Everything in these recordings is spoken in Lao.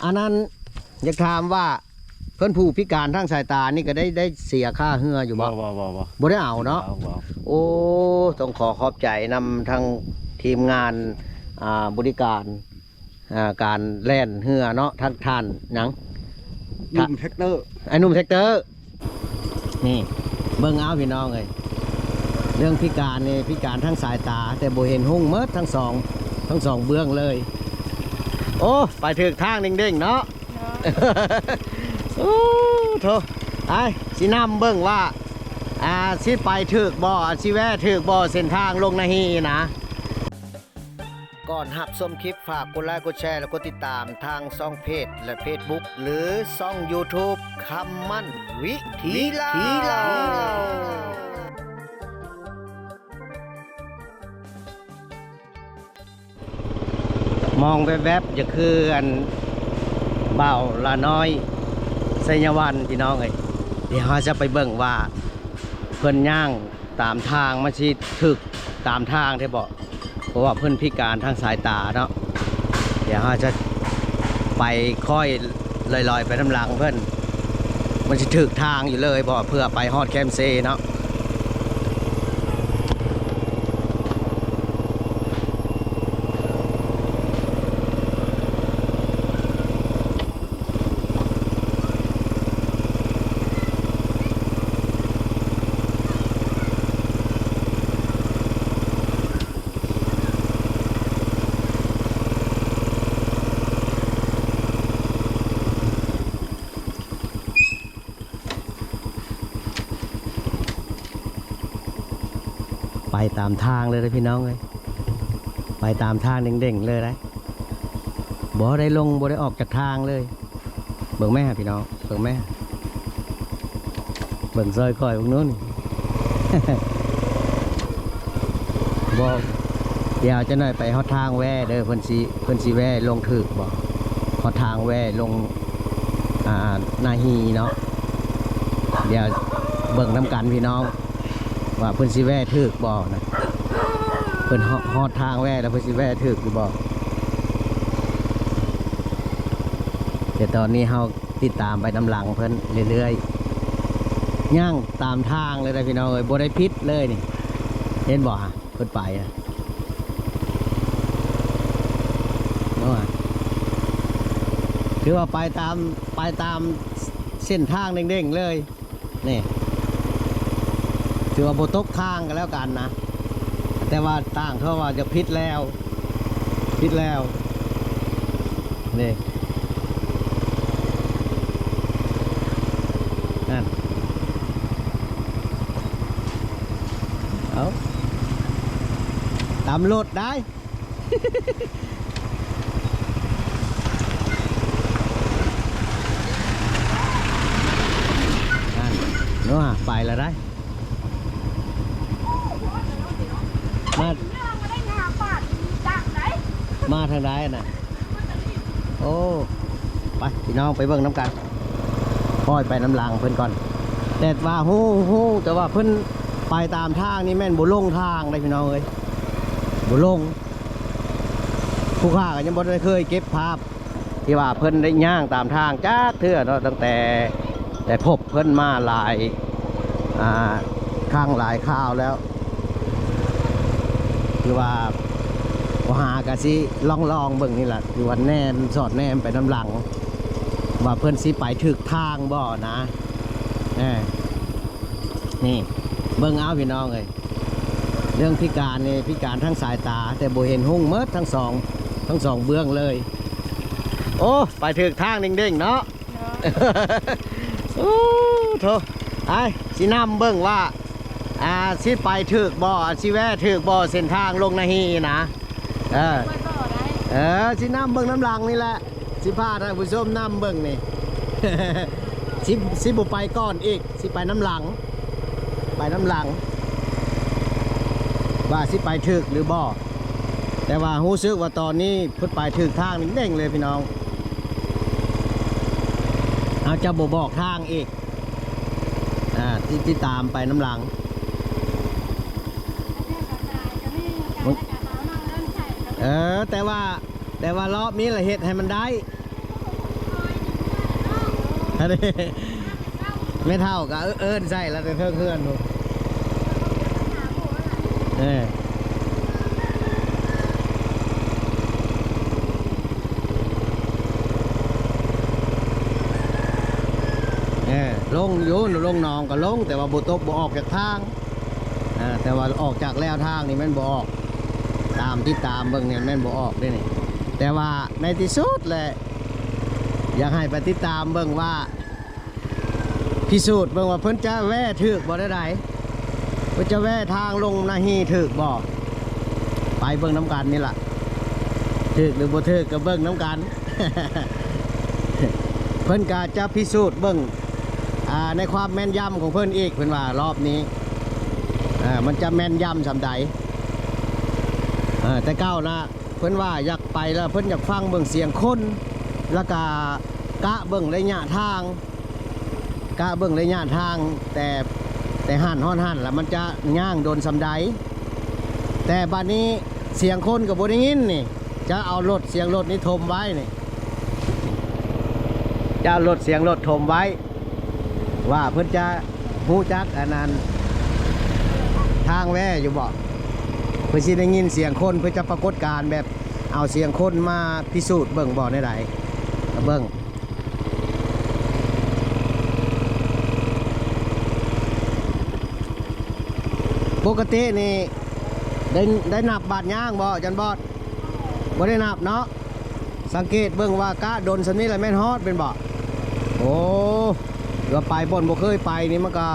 ອັນນັ້ນ ຢາກຖາມວ່າ ເພິ່ນຜູ້ພິການທາງສາຍຕານີ້ກໍໄດ້ ໄດ້ເສຍຄ່າເຮືອຢູ່ບໍ່? ບໍ່ ບໍ່ ບໍ່ ບໍ່ ບໍ່ໄດ້ເອົາເນາະ. ບໍ່ ບໍ່ ໂອ້ ຕ້ອງຂໍຂອບໃຈນຳທາງທີມງານ ອ່າ ບໍລິການ ອ່າ ການແລ່ນເຮືອເນາະ ທາງທ່ານຫຍັງ? ໜຸ່ມແທັກເຕີ ອ້າຍໜຸ່ມແທັກເຕີ. ນີ້ ເບິ່ງເອົາພີ່ນ້ອງເອີຍ ເລື່ອງພິການນີ້ ພິການທາງສາຍຕາ ແຕ່ບໍ່ເຫັນຮຸ່ງໝົດທັງສອງ ທັງສອງເບື້ອງເລີຍ. ໂອ້ ໄປຖືກທາງເດ້ງໆເນາະ. ໂອ້ໂທ ໄອ້ ຊິນຳເບິ່ງວ່າ ອ່າ ຊິໄປຖືກບໍ່ ຊິແວ່ຖືກບໍ່ ເສັ້ນທາງລົງນາຮີນະ. ກ່ອນຮັບຊົມຄລິບ ຝາກກົດໄລ ກົດແຊ ແລະ ກົດຕິດຕາມທາງຊ່ອງເພຈ ແລະ ເຟສບຸກ ຫຼື ຊ່ອງຢູທູບ ຄຳໝັ້ນວິຖີລາວ. ມອງແວບໆ ຈະຄືອັນບ່າວຫຼ້ານ້ອຍໄຊຍະວັນ ພີ່ນ້ອງເອີຍ. ດຽວເຮົາຈະໄປເບິ່ງວ່າເພິ່ນຍ່າງຕາມທາງ ມັນຊິຖືກຕາມທາງແທ້ບໍ່? ເພາະວ່າເພິ່ນພິການທາງສາຍຕາເນາະ. ດຽວເຮົາຈະໄປຄ່ອຍລອຍໆ ໄປນຳຫຼັງເພິ່ນ ມັນຊິຖືກທາງຢູ່ເລີຍບໍ່ ເພື່ອໄປຮອດແຄມເຊເນາະ. ໄປຕາມທາງເລີຍເດີພີ່ນ້ອງເອີຍ ໄປຕາມທາງເດັ່ງໆເລີຍໄດ໋ ບໍ່ໄດ້ລົງ ບໍ່ໄດ້ອອກຈາກທາງເລີຍ. ເບິ່ງແມ້ພີ່ນ້ອງ ເບິ່ງແມ້ ເບິ່ງຊ່ອຍຂ້ອຍເບິ່ງນູ້ນ. ບໍ່ ດຽວຈັກໜ້ອຍໄປຮອດທາງແວ່ເດີ ເພິ່ນຊິ ເພິ່ນຊິແວ່ລົງຖືກບໍ່ ຮອດທາງແວ່ລົງ ອ່າ ນາຮີເນາະ. ດຽວເບິ່ງນຳກັນພີ່ນ້ອງ ວ່າເພິ່ນຊິແວ່ຖືກບໍ່ນະ ເພິ່ນຮອດ ຮອດທາງແວ່ແລ້ວ ເພິ່ນຊິແວ່ຖືກຢູ່ບໍ່. ແຕ່ຕອນນີ້ເຮົາຕິດຕາມໄປນຳຫຼັງເພິ່ນເລື້ອຍໆ ຍ່າງຕາມທາງເລີຍນະພີ່ນ້ອງເອີຍ ບໍ່ໄດ້ຜິດເລີຍນີ້ ເຫັນບໍ່ຫະ ເພິ່ນໄປນະ ເນາະ ຖືວ່າໄປຕາມ ໄປຕາມເສັ້ນທາງເດັ່ງໆເລີຍ. ນີ້ ຖືວ່າບໍ່ຕົກທາງກໍແລ້ວກັນນະ ແຕ່ວ່າຕ່າງເຂົາວ່າຈະຜິດແລ້ວ ຜິດແລ້ວ ນີ້ ນັ້ນ ເອົາ ຕຳລົດໄດ້. ນັ້ນ ນົວ ໄປແລ້ວໄດ໋ ມາ ມາທາງໃດນະ? ໂອ້ ໄປ ພີ່ນ້ອງໄປເບິ່ງນຳກັນ ຄ່ອຍໄປນຳຫຼັງເພິ່ນກ່ອນ. ແຕ່ວ່າຮູ້ ຮູ້ ແຕ່ວ່າເພິ່ນໄປຕາມທາງນີ້ແມ່ນບໍ່ຫຼົງທາງເດ້ພີ່ນ້ອງເອີຍ ບໍ່ຫຼົງ. ຜູ້ຂ້າກໍຍັງບໍ່ໄດ້ເຄີຍເກັບພາບທີ່ວ່າເພິ່ນໄດ້ຍ່າງຕາມທາງຈັກເທື່ອເນາະ ຕັ້ງແຕ່ ແຕ່ພົບເພິ່ນມາຫຼາຍ ອ່າ ຄັ້ງຫຼາຍຄາວແລ້ວ ຄືວ່າບໍ່ຫາກະຊິລອງໆເບິ່ງນີ້ລະ ຄືວ່າແນມ ສອດແນມໄປນຳຫຼັງ ວ່າເພິ່ນຊິໄປຖືກທາງບໍ່ນະ. ເອີ ນີ້ ເບິ່ງເອົາພີ່ນ້ອງເອີຍ ເລື່ອງພິການນີ້ ພິການທາງສາຍຕາ ແຕ່ບໍ່ເຫັນຮຸ່ງໝົດທັງສອງ ທັງສອງເບື້ອງເລີຍ. ໂອ້ ໄປຖືກທາງເດ້ງໆເນາະ. ໂອ້ໂທ ອ້າຍ ຊິນຳເບິ່ງວ່າ ອ່າ ຊິໄປຖືກບໍ່ ຊິແວ່ຖືກບໍ່ ເສັ້ນທາງລົງນາຮີນະ. ເອີ ເອີ ຊິນຳເບິ່ງນຳຫຼັງນີ້ແຫຼະ ຊິພາທ່ານຜູ້ຊົມນຳເບິ່ງນີ້ ຊິ ຊິບໍ່ໄປກ່ອນອີກ ຊິໄປນຳຫຼັງ ໄປນຳຫຼັງ ວ່າຊິໄປຖືກຫຼືບໍ່. ແຕ່ວ່າຮູ້ສຶກວ່າຕອນນີ້ເພິ່ນໄປຖືກທາງເດ້ງໆເລີຍພີ່ນ້ອງ ເຮົາຈະບໍ່ບອກທາງອີກ. ອ່າ ຕິດ ຕິດຕາມໄປນຳຫຼັງ. ເອີ ແຕ່ວ່າ ແຕ່ວ່າລອບນີ້ລະເຮັດໃຫ້ມັນໄດ້ ແມ່ເຖົ້າກໍເອີ້ນໃສ່ລະແຕ່ເທິງເຮືອນພຸ້ນ. ເອີ ເອີ ລົງຢູ່ ລົງໜອງກໍລົງ ແຕ່ວ່າບໍ່ຕົກ ບໍ່ອອກຈາກທາງ. ເອີ ແຕ່ວ່າອອກຈາກແລວທາງນີ້ແມ່ນບໍ່ອອກ. ຕາມ ຕິດຕາມເບິ່ງນີ້ແມ່ນບໍ່ອອກເດ້ນີ້. ແຕ່ວ່າໃນທີ່ສຸດແຫຼະ ຢາກໃຫ້ໄປຕິດຕາມເບິ່ງວ່າ ພິສູດເບິ່ງວ່າເພິ່ນຈະແວ່ຖືກບໍ່ ແນວໃດ ເພິ່ນຈະແວ່ທາງລົງນາຮີຖືກບໍ່. ໄປເບິ່ງນຳກັນນີ້ລະ ຖືກຫຼືບໍ່ຖືກກໍເບິ່ງນຳກັນ. ເພິ່ນກໍຈະພິສູດເບິ່ງ ອ່າ ໃນຄວາມແມ່ນຢຳຂອງເພິ່ນອີກ ເພິ່ນວ່າລອບນີ້ ເອີ ມັນຈະແມ່ນຢຳສ່ຳໃດ. ເອີ ແຕ່ເກົ່ານະ ເພິ່ນວ່າຢາກໄປແລ້ວ ເພິ່ນຢາກຟັງເບິ່ງສຽງຄົນ ແລ້ວກະກະເບິ່ງໄລຍະທາງ ກະເບິ່ງໄລຍະທາງ ແຕ່ ແຕ່ຫັ້ນຮອດຫັ້ນລະມັນຈະຍ່າງດົນສ່ຳໃດ. ແຕ່ບັດນີ້ສຽງຄົນກໍບໍ່ໄດ້ຍິນນີ້ ຈະເອົາລົດ ສຽງລົດນີ້ຖົມໄວ້ນີ້ ຈະເອົາລົດ ສຽງລົດຖົມໄວ້ ວ່າເພິ່ນຈະຮູ້ຈັກອັນນັ້ນ ທາງແວ່ຢູ່ບໍ່. ເພິ່ນຊິໄດ້ຍິນສຽງຄົນ ເພິ່ນຈະປາກົດການແບບເອົາສຽງຄົນມາພິສູດເບິ່ງບໍ່ ແນວໃດ ເບິ່ງ. ປົກກະຕິນີ້ໄດ້ ໄດ້ນັບບາດຍ່າງບໍ່ ຈັນບອດ? ບໍ່ໄດ້ນັບເນາະ. ສັງເກດເບິ່ງວ່າກະດົນສ່ຳນີ້ລະແມ່ນຮອດແມ່ນບໍ່? ໂອ້ ວ່າໄປບ່ອນບໍ່ເຄີຍໄປນີ້ມັນກໍ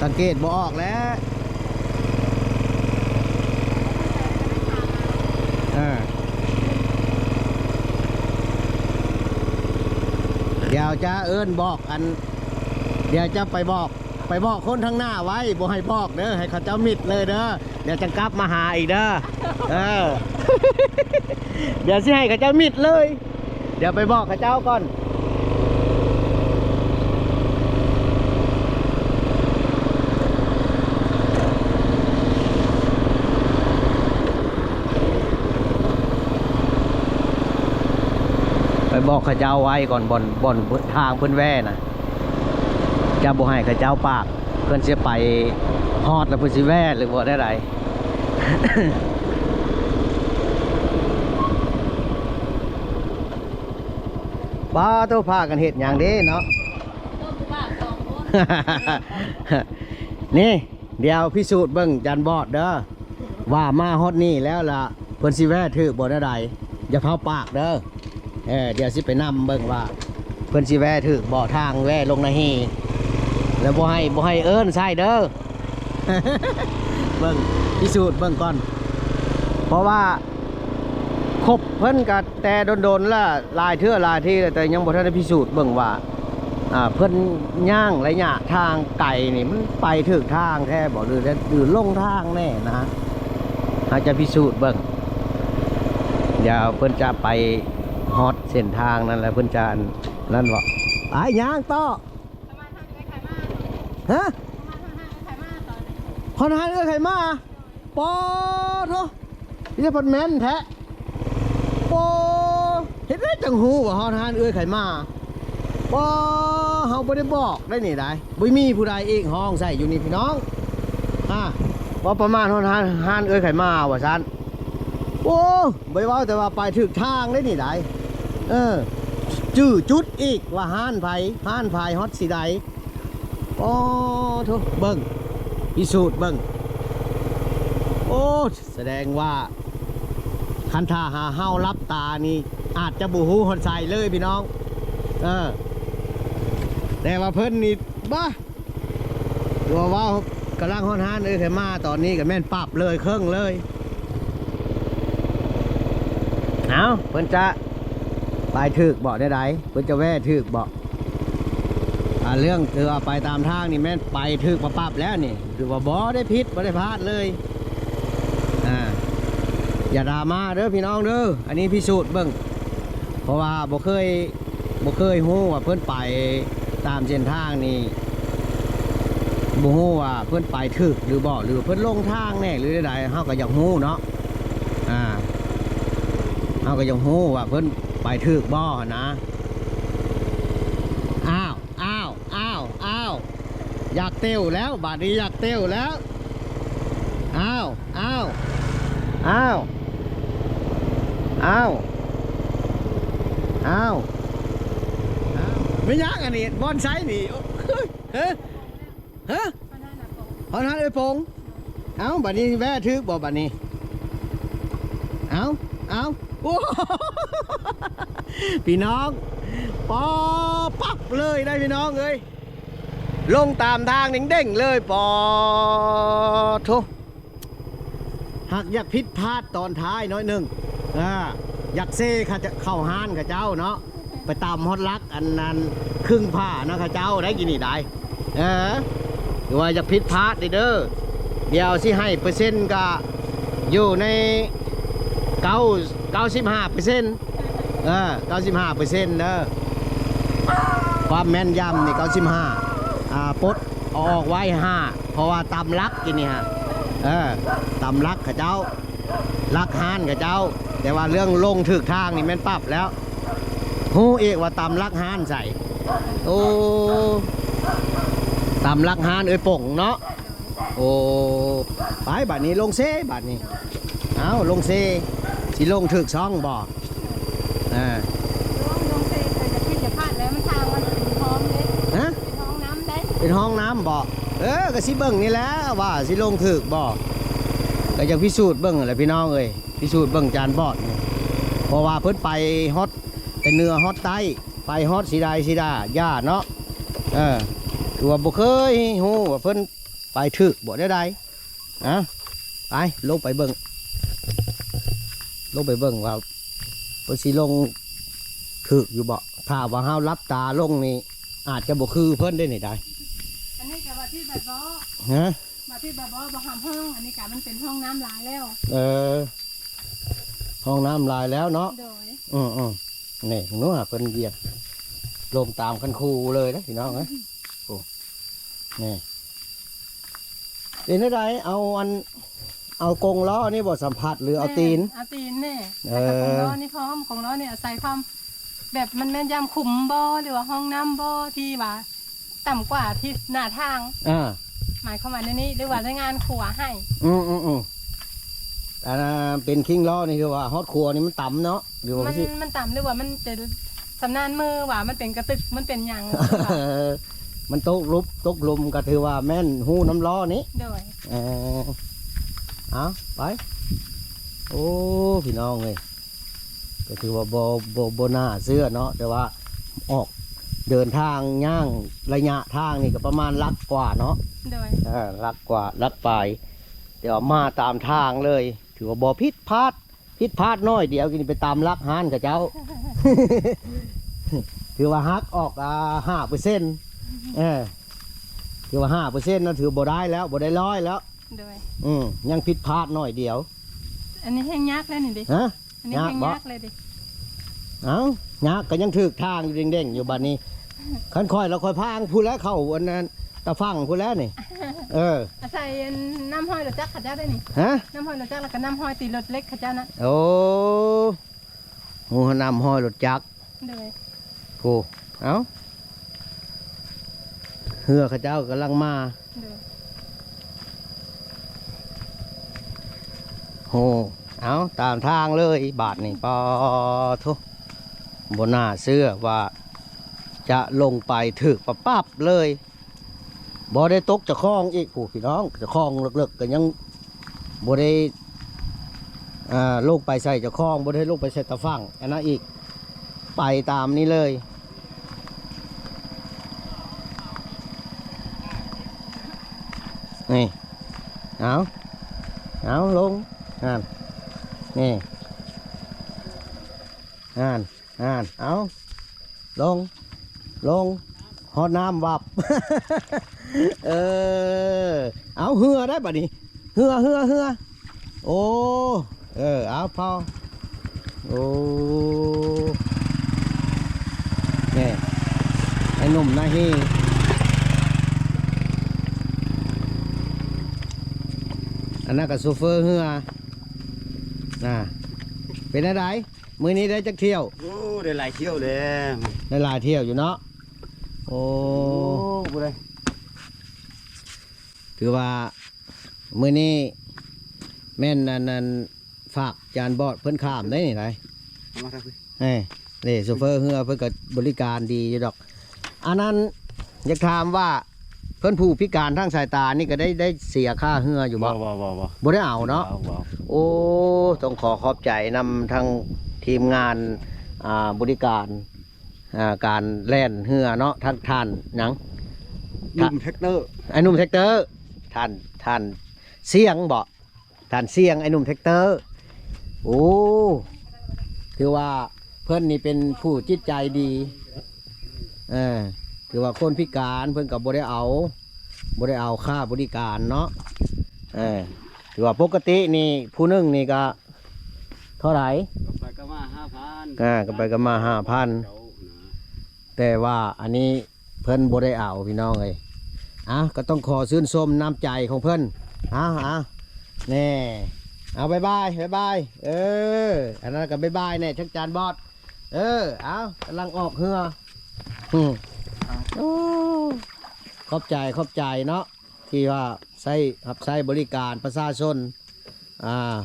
ສັງເກດບໍ່ອອກແຫຼະ. ເອີ ດຽວຈະເອີ້ນບອກ ອັນ ດຽວຈະໄປບອກ ໄປບອກຄົນທາງໜ້າໄວ້ ບໍ່ໃຫ້ບອກເດີ ໃຫ້ເຂົາເຈົ້າມິດເລີຍເດີ ດຽວຈະກັບມາຫາອີກເດີ. ເອີ ດຽວຊິໃຫ້ເຂົາເຈົ້າມິດເລີຍ ດຽວໄປບອກເຂົາເຈົ້າກ່ອນ. ໄປບອກເຂົາເຈົ້າໄວ້ກ່ອນ ບ່ອນ ບ່ອນທາງເພິ່ນແວ່ນະ ຈະບໍ່ໃຫ້ເຂົາເຈົ້າປາກ ເພິ່ນຊິໄປຮອດແລ້ວເພິ່ນຊິແວ່ຫຼືບໍ່ແນວໃດ. ປ້າໂຕ ພາກັນເຮັດຫຍັງເດ້ເນາະ. ນີ້ ດຽວພິສູດເບິ່ງຈານບອດເດີ ວ່າມາຮອດນີ້ແລ້ວລະ ເພິ່ນຊິແວ່ຖືກບໍ່ແນວໃດ. ຢ່າເຜົາປາກເດີ. ເອີ ດຽວຊິໄປນຳເບິ່ງວ່າເພິ່ນຊິແວ່ຖືກບໍ່ ທາງແວ່ລົງນາຮີ ແລ້ວບໍ່ໃຫ້ ບໍ່ໃຫ້ເອີ້ນໃສ່ເດີ. ເບິ່ງ ພິສູດເບິ່ງກ່ອນ ເພາະວ່າຄົບເພິ່ນກະແຕ່ດົນໆລະ ຫຼາຍເທື່ອຫຼາຍທີແລ້ວ ແຕ່ຍັງບໍ່ທັນໄດ້ພິສູດເບິ່ງວ່າ ອ່າ ເພິ່ນຍ່າງໄລຍະທາງໄກນີ້ ມັນໄປຖືກທາງແທ້ບໍ່ ຫຼື ຫຼືຫຼົງທາງແນ່ນະ. ເຮົາຈະພິສູດເບິ່ງ ດຽວເພິ່ນຈະໄປຮອດເສັ້ນທາງນັ້ນແລ້ວ ເພິ່ນຈະອັນນັ້ນບໍ່. ໄປຍ່າງຕໍ່ ຮະ ຮອດຮ້ານເອື້ອຍໄຂມາ. ປາໂທ ມີແຕ່ເພິ່ນແມ່ນແທ້. ໂອ້ ເຮັດໄດ້ຈັ່ງຮູ້ວ່າຮອດຮ້ານເອື້ອຍໄຂມາ. ປາ ເຮົາບໍ່ໄດ້ບອກໄດ໋ນີ້ໄດ໋ ບໍ່ມີຜູ້ໃດເອກຮ້ອງໃສ່ຢູ່ນີ້ພີ່ນ້ອງ. ອາ ວ່າປະມານຮອດຮ້ານ ຮ້ານເອື້ອຍໄຂມາວ່າຊັ້ນ. ໂອ້ ບໍ່ໄດ້ເວົ້າແຕ່ວ່າໄປຖືກທາງໄດ໋ນີ້ໄດ໋. ເອີ ຈື່ຈຸດອີກວ່າຮ້ານໃຜ ຮ້ານໃຜ ຮອດຊິໃດ. ໂອ້ໂທ ເບິ່ງ ພິສູດເບິ່ງ. ໂອ້ ສະແດງວ່າຄັນຖ້າຫາເຮົາຫຼັບຕານີ້ ອາດຈະບໍ່ຮູ້ຮອດໃສເລີຍພີ່ນ້ອງ. ເອີ ແຕ່ວ່າເພິ່ນນີ້ ບາ ວ່າເວົ້າກຳລັງຮອດຮ້ານເອີຍ ແຕ່ມາຕອນນີ້ກໍແມ່ນປັບເລີຍ ເຄິ່ງເລີຍ. ເອົ້າ ເພິ່ນຈະໄປຖືກບໍ່ແນວໃດ? ເພິ່ນຈະແວ່ຖືກບໍ່? ອ່າ ເລື່ອງທີ່ວ່າໄປຕາມທາງນີ້ແມ່ນໄປຖືກປັບໆແລ້ວນີ້ ຖືວ່າບໍ່ໄດ້ຜິດ ບໍ່ໄດ້ພາດເລີຍ. ອ່າ ຢ່າດຣາມາເດີພີ່ນ້ອງເດີ ອັນນີ້ພິສູດເບິ່ງ ເພາະວ່າບໍ່ເຄີຍ ບໍ່ເຄີຍຮູ້ວ່າເພິ່ນໄປຕາມເສັ້ນທາງນີ້ ບໍ່ຮູ້ວ່າເພິ່ນໄປຖືກຫຼືບໍ່ ຫຼືວ່າເພິ່ນຫຼົງທາງແດ່ ຫຼືໃດໆ ເຮົາກໍຢາກຮູ້ເນາະ. ອ່າ ເຮົາກໍຢາກຮູ້ວ່າເພິ່ນໄປຖືກບໍ່ຫັ້ນນະ. ອ ຢາກເຕັ້ວແລ້ວ ບາດນີ້ຢາກເຕັ້ວແລ້ວ. ອ້າວ ອ້າວ ອ້າວ ອ້າວ ອ້າວ ອ້າວ ແມ່ນຫຍັງອັນນີ້? ບ່ອນໄຊນີ້? ເຮີ ຮະ? ຮອດຮ້ານເອື້ອຍປົງ. ເອົ້າ ບາດນີ້ແວ່ຖືກບໍ່ບາດນີ້? ເອົ້າ ເອົ້າ ໂອ້ ພີ່ນ້ອງ ປໍປັບເລີຍໄດ໋ພີ່ນ້ອງເອີຍ. ລົງຕາມທາງເດ້ງໆເລີຍ ປໍໂທ້. ຫາກຢາກຜິດພາດຕອນທ້າຍໜ້ອຍໜຶ່ງ ອ່າ ຢາກເຊເຂົ້າຮ້ານເຂົາເຈົ້າເນາະ ໄປຕຳຮອດຫຼັກອັນນັ້ນ ຄຶ່ງຝານະເຂົາເຈົ້າໄດ໋ ກິນນີ້ໄດ໋. ເອີ ຫຼືວ່າຢາກຜິດພາດເດີ ດຽວຊິໃຫ້ເປີເຊັນກະຢູ່ໃນເກົ້າ ເກົ້າສິບຫ້າເປີເຊັນ ເອີ ເກົ້າສິບຫ້າເປີເຊັນເດີ ຄວາມແມ່ນຢຳນີ້ເກົ້າສິບຫ້າ ອ່າ ປົດອອກໄວ້ຫ້າ ເພາະວ່າຕຳຫຼັກກິນນີ້ຮະ ເອີ ຕຳຫຼັກເຂົາເຈົ້າ ຫຼັກຮ້ານເຂົາເຈົ້າ. ແຕ່ວ່າເລື່ອງລົງຖືກທາງນີ້ແມ່ນປັບແລ້ວ ຮູ້ອີກວ່າຕຳຫຼັກຮ້ານໃສ. ໂອ້ ຕຳຫຼັກຮ້ານເອື້ອຍປົງເນາະ. ໂອ້ ໄປບາດນີ້ລົງເຊບາດນີ້. ເອົ້າ ລົງເຊ ຊິລົງຖືກຊ່ອງບໍ່? ອ່າ ລົງ ລົງເຊ ແຕ່ຢ່າຜິດຢ່າພາດແລ້ວ ມັນທາງມັນເປັນຮ່ອງເດ້. ຮະ? ເປັນຮ່ອງນ້ຳໄດ໋. ເປັນຮ່ອງນ້ຳບໍ່? ເອີ ກໍຊິເບິ່ງນີ້ແຫຼະວ່າຊິລົງຖືກບໍ່ ກໍຢາກພິສູດເບິ່ງຫັ້ນແຫຼະພີ່ນ້ອງເອີຍ. ພິສູດເບິ່ງຈານບອດນີ້ ເພາະວ່າເພິ່ນໄປຮອດແຕ່ເໜືອຮອດໃຕ້ ໄປຮອດສີດາ ສີດາຢາເນາະ. ເອີ ຄືວ່າບໍ່ເຄີຍຮູ້ວ່າເພິ່ນໄປຖືກບໍ່ໄດ້ໃດ. ອະ ໄປ ລົງໄປເບິ່ງ ລົງໄປເບິ່ງວ່າເພິ່ນຊິລົງຖືກຢູ່ບໍ່. ຖ້າວ່າເຮົາຫຼັບຕາລົງນີ້ ອາດຈະບໍ່ຄືເພິ່ນໄດ້ນີ້ໃດ. ອັນນີ້ກໍວ່າທີ່ແບບບໍ່ ຮະ? ມາທີ່ບາບອບໍ່ຫາມຫ້ອງ ອັນນີ້ກະມັນເປັນຫ້ອງນ້ຳລາຍແລ້ວ. ເອີ ຫ້ອງນ້ຳລາຍແລ້ວເນາະ. ໂດຍ ອືມໆ ນີ້ເນາະ ເພິ່ນຢຽບລົງຕາມຄັນຄູເລີຍເດ້ພີ່ນ້ອງເອີຍ. ໂອ້ ນີ້ ເປັນແນວໃດ? ເອົາອັນ ເອົາກົງລໍ້ນີ້ບໍ່ສຳຜັດ ຫຼືເອົາຕີນ? ແມ່ນ ເອົາຕີນນີ້. ເອີ ແລ້ວກໍກົງລໍ້ນີ້ພ້ອມ ກົງລໍ້ນີ້ອາໄສຄວາມ ແບບມັນແມ່ນຢາມຂຸມບໍ່ ຫຼືວ່າຮ່ອງນ້ຳບໍ່ ທີ່ວ່າຕ່ຳກວ່າທີ່ໜ້າທາງ? ອ່າ ໝາຍຄວາມວ່າແນວນີ້ ຫຼືວ່າລາຍງານຂົວໃຫ້? ອືມໆໆ ອັນເປັນຄິງລໍ້ນີ້ ຄືວ່າຮອດຂົວນີ້ມັນຕ່ຳເນາະ ຫຼືວ່າມັນ ມັນຕ່ຳ ຫຼືວ່າມັນເປັນຊຳນານມື ວ່າມັນເປັນກະຕຶກ ມັນເປັນຫຍັງ ມັນຕົກຫຼຸບຕົກຫຼຸມ ກໍຖືວ່າແມ່ນຮູ້ນຳລໍ້ນີ້. ໂດຍ ເອີ ເອົາໄປ. ໂອ້ ພີ່ນ້ອງເອີຍ ກໍຖືວ່າບໍ່ ບໍ່ ບໍ່ໜ້າເຊື່ອເນາະ ແຕ່ວ່າອອກເດີນທາງຍ່າງໄລຍະທາງນີ້ກໍປະມານຫຼັກກວ່າເນາະ. ໂດຍ ເອີ ຫຼັກກວ່າ ຫຼັກປາຍ ແຕ່ວ່າມາຕາມທາງເລີຍ ຖືວ່າບໍ່ຜິດພາດ. ຜິດພາດໜ້ອຍດຽວ ກິນໄປຕາມຫຼັກຮ້ານເຂົາເຈົ້າ ຖືວ່າຫັກອອກ ອ່າ ຫ້າເປີເຊັນ. ເອີ ຖືວ່າຫ້າເປີເຊັນນະ ຖືບໍ່ໄດ້ແລ້ວ ບໍ່ໄດ້ຮ້ອຍແລ້ວ. ໂດຍ ອືມ ຍັງຜິດພາດໜ້ອຍດຽວ. ອັນນີ້ແຮ່ງຍາກແລ້ວນີ້ເດ້. ຮະ? ອັນນີ້ແຮ່ງຍາກເລີຍເດ້. ເອົ້າ ຍາກກໍຍັງຖືກທາງຢູ່ ເດ້ງໆຢູ່ບັດນີ້. ຄັນຂ້ອຍລະຂ້ອຍພາງພຸ້ນແຫຼະ ເຂົ້າອັນນັ້ນ ຕາຝັ່ງພຸ້ນແຫຼະນີ້. ເອີ ອາໄສອັນນ້ຳຫ້ອຍລົດຈັກເຂົາເຈົ້າໄດ໋ນີ້. ຮະ? ນ້ຳຫ້ອຍລົດຈັກ ແລ້ວກໍນ້ຳຫ້ອຍຕີລົດເຫຼັກເຂົາເຈົ້ານະ. ໂອ້ ຮູ້ນ້ຳຫ້ອຍລົດຈັກ. ໂດຍ ໂອ້ ເອົ້າ ເຮືອເຂົາເຈົ້າກຳລັງມາ. ໂດຍ ໂອ້ ເອົາ ຕາມທາງເລີຍບາດນີ້. ປາໂທ້ ບໍ່ໜ້າເຊື່ອວ່າຈະລົງໄປຖືກປັບໆເລີຍ. ບໍ່ໄດ້ຕົກເຈົ້າຂອງອີກ ຜູ້ພີ່ນ້ອງ ເຈົ້າຂອງເລິກໆກໍຍັງບໍ່ໄດ້ ອ່າ ລົງໄປໃສ່ເຈົ້າຂອງ ບໍ່ໄດ້ລົງໄປໃສ່ຕາຝັ່ງອັນນັ້ນອີກ ໄປຕາມນີ້ເລີຍ. ນີ້ ເອົາ ເອົາ ລົງ ຫັ້ນ ນີ້ ຫັ້ນ ຫັ້ນ ເອົາ ລົງ ລົງ ຮອດນ້ຳວັບ. ເອີ ເອົາ ເຮືອໄດ້ບັດນີ້ ເຮືອ ເຮືອ ເຮືອ. ໂອ້ ເອີ ເອົາ ເຜົາ. ໂອ້ ນີ້ ໄອ້ໜຸ່ມນາຮີ ອັນນັ້ນກໍໂຊເຟີເຮືອນະ. ເປັນແນວໃດ? ມື້ນີ້ໄດ້ຈັກຖ້ຽວ? ໂອ້ ໄດ້ຫຼາຍຖ້ຽວແລ້ວ ໄດ້ຫຼາຍຖ້ຽວຢູ່ເນາະ. ໂອ້ ໂອ້ ບໍ່ໄດ້ ຄືວ່າມື້ນີ້ແມ່ນອັນນັ້ນ ຝາກຈານບອດເພິ່ນຂ້າມໄດ້ນີ້ໄດ໋. ເອົາມາທາງພີ້ ເອີ ນີ້ໂຊເຟີເຮືອເພິ່ນກໍບໍລິການດີຢູ່ດອກ. ອັນນັ້ນ ຢາກຖາມວ່າ ເພິ່ນຜູ້ພິການທາງສາຍຕານີ້ກໍໄດ້ ໄດ້ເສຍຄ່າເຮືອຢູ່ບໍ່? ບໍ່ ບໍ່ ບໍ່ ບໍ່ ບໍ່ໄດ້ເອົາເນາະ. ບໍ່ ບໍ່ ໂອ້ ຕ້ອງຂໍຂອບໃຈນຳທາງທີມງານ ອ່າ ບໍລິການ ອ່າ ການແລ່ນເຮືອເນາະ ທາງທ່ານຫຍັງ? ໜຸ່ມແທັກເຕີ ອ້າຍໜຸ່ມແທັກເຕີ ທ່ານ ທ່ານຊຽງບໍ? ທ່ານຊຽງ ອ້າຍໜຸ່ມແທັກເຕີ. ໂອ້ ຖືວ່າເພິ່ນນີ້ເປັນຜູ້ຈິດໃຈດີ. ເອີ ຖືວ່າຄົນພິການເພິ່ນກໍບໍ່ໄດ້ເອົາ ບໍ່ໄດ້ເອົາຄ່າບໍລິການເນາະ. ເອີ ຖືວ່າປົກກະຕິນີ້ຜູ້ໜຶ່ງນີ້ກໍເທົ່າໃດ? ກັບໄປກັບມາຫ້າພັນ. ອ່າ ກັບໄປກັບມາຫ້າພັນ. ແຕ່ວ່າອັນນີ້ ເພິ່ນບໍ່ໄດ້ເອົາພີ່ນ້ອງເອີຍ. ອ່ະ ກໍຕ້ອງຂໍຊື່ນຊົມນ້ຳໃຈຂອງເພິ່ນ. ເອົາ ເອົາ ແນ່ ເອົາ ບາຍບາຍ ບາຍບາຍ. ເອີ ອັນນັ້ນກໍບາຍບາຍແນ່ ທາງຈານບອດ. ເອີ ເອົາ ກຳລັງອອກເຮືອ. ອື ໂອ້ ຂອບໃຈ ຂອບໃຈເນາະ ທີ່ວ່າໃຊ້ ຮັບໃຊ້ບໍລິການປະຊາຊົນ. ອ່າ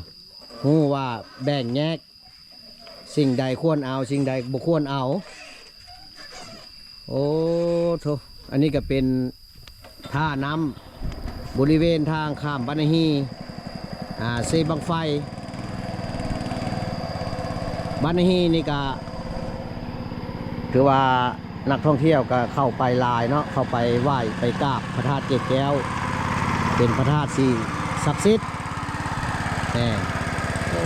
ຮູ້ວ່າແບ່ງແຍກ ສິ່ງໃດຄວນເອົາ ສິ່ງໃດບໍ່ຄວນເອົາ. ໂອ້ໂທ ອັນນີ້ກໍເປັນທ່ານ້ຳບໍລິເວນທາງຂ້າມບັນນະຮີ ອ່າ ເຊບັ້ງໄຟ. ບັນນະຮີນີ້ກໍຖືວ່າ ນັກທ່ອງທ່ຽວກໍເຂົ້າໄປຫຼາຍເນາະ ເຂົ້າໄປໄຫວ້ໄປກາບພະທາດເກດແກ້ວ ເປັນພະທາດທີ່ສັກສິດ. ແນ່ ໂອ້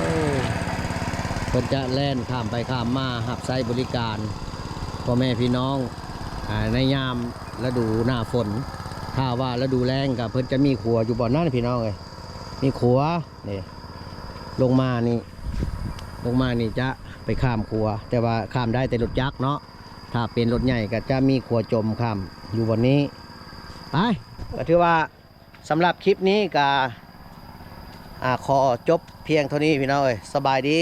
ເພິ່ນຈະແລ່ນຂ້າມໄປຂ້າມມາ ຮັບໃຊ້ບໍລິການພໍ່ແມ່ພີ່ນ້ອງ ອ່າ ໃນຍາມລະດູໜ້າຝົນ. ຖ້າວ່າລະດູແລ້ງກໍເພິ່ນຈະມີຂົວຢູ່ບ່ອນນັ້ນພີ່ນ້ອງເອີຍ ມີຂົວ ນີ້ ລົງມານີ້ ລົງມານີ້ຈະໄປຂ້າມຂົວ ແຕ່ວ່າຂ້າມໄດ້ແຕ່ລົດຈັກເນາະ. ຖ້າເປັນລົດໃຫຍ່ກໍຈະມີຂົວຈົມຂ້າມຢູ່ບ່ອນນີ້. ໄປ ກໍຖືວ່າສຳລັບຄລິບນີ້ກໍ ອ່າ ຂໍຈົບພຽງເທົ່ານີ້ພີ່ນ້ອງເອີຍ. ສະບາຍດີ.